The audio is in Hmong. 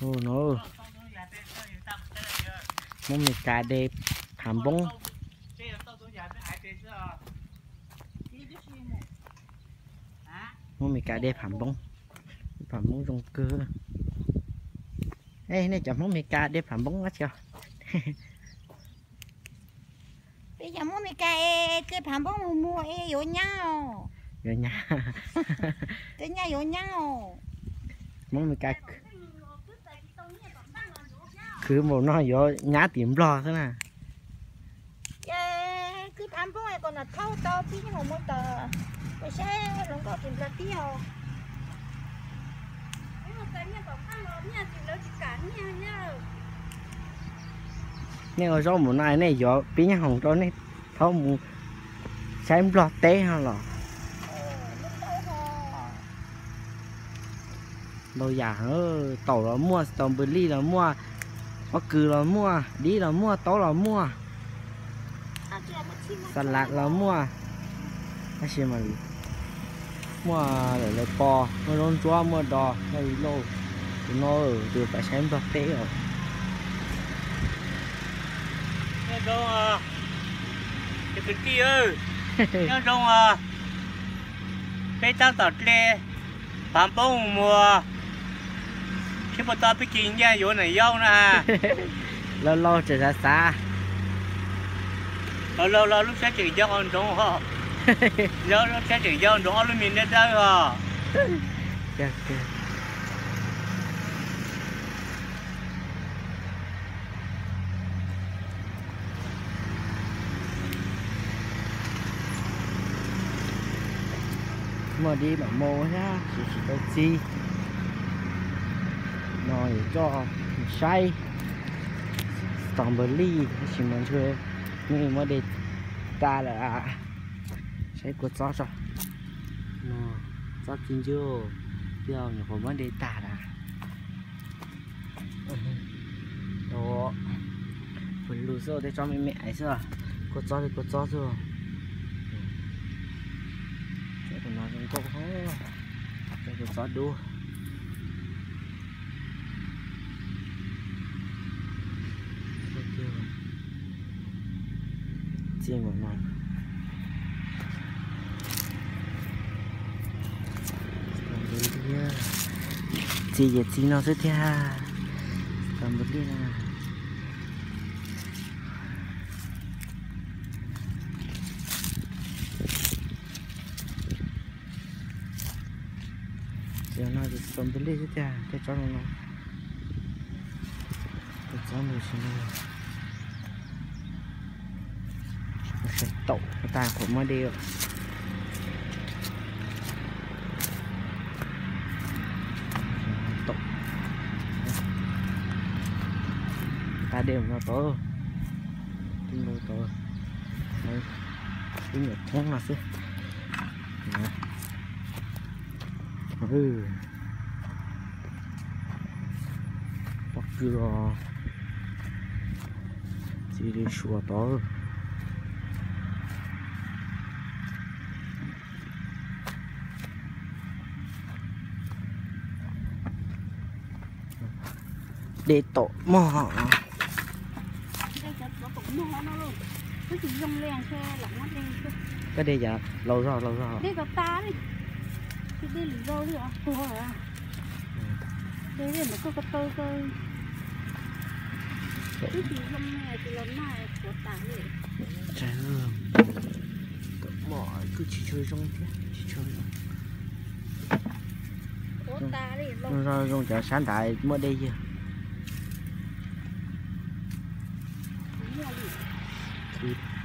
Ub no, Hmoob Mes Kas de phav npoob. Hmoob Mes Kas de phav npoob, phav npoob zoo kawg. Nej cov Hmoob Mes Kas de phav npoob dab tsi? Peb cov Hmoob Mes Kas es de phav npoob mus muag es yuav nyab os. Yuav nyab. Tej nyab yuav nyab os. Hmoob Mes Kas khwv npaum no yuav nyab tim Nplog xwb na. Ces kwv phav npoob kom nws thaub tau pib nyob hauv mus tod, peb saib hluas nkauj tim Nplog tib os. Nej ua zaub mus no nej yuav pib nyob hauv rau nej thaub mus saib Nplog teb no los. Ntau yam, taum los muaj, strawberry los muaj, pob kws los muaj, dib los muaj, taub los muaj, xas las los muaj, tab sis mas muaj lawm lawv pos, muaj zaub ntsuab, muaj dos, muaj ib lauj. Tus no tus pais saib Nplog teb os. Nyob zoo, cov kwv tij, nyob zoo os. Peb tab tom de phav npoob mus muag, seb puas tau pib ci nyiaj yuav niam yau na. Laus laus tseem xav xav. Laus laus los lub tsheb tseem yau ntsoov, lub tsheb tseem yau ntsoov ob lub me dawb dawb os. Muaj dib mam mus thiab, tsis tsis tau txi. No yuav coj saib strawberry, tab sis mas ntshe nej muab de tas lawm. Saib kua txob tso. Txob txi ncw, yog nyuam qhuav muab de tas lawm. Ua lus xwb, tej tsob me me ais xwb, kua txob li kua txob xwb. Tus no zoo nkauj, cov kua txob dub. Txi mus no. Txi ces txi no xwb thiab. Strawberry na. Ces no ces strawberry xwb tiag, tej tsob no no. Tej tsob no tsis no. Saib taum tas qhuav muab de. Taum tas de mus no tod. Twb nkaus tod. Twb nyuam thoob no xwb. Pob kws os, txiv li suav tod. De tom mog. Koj de yam laus zog laus zog. Tom mog kuj tsis tshua zoo thiab, tsis tshua zoo. Zoo zoo cov sab nrad muaj dej yag. Khwv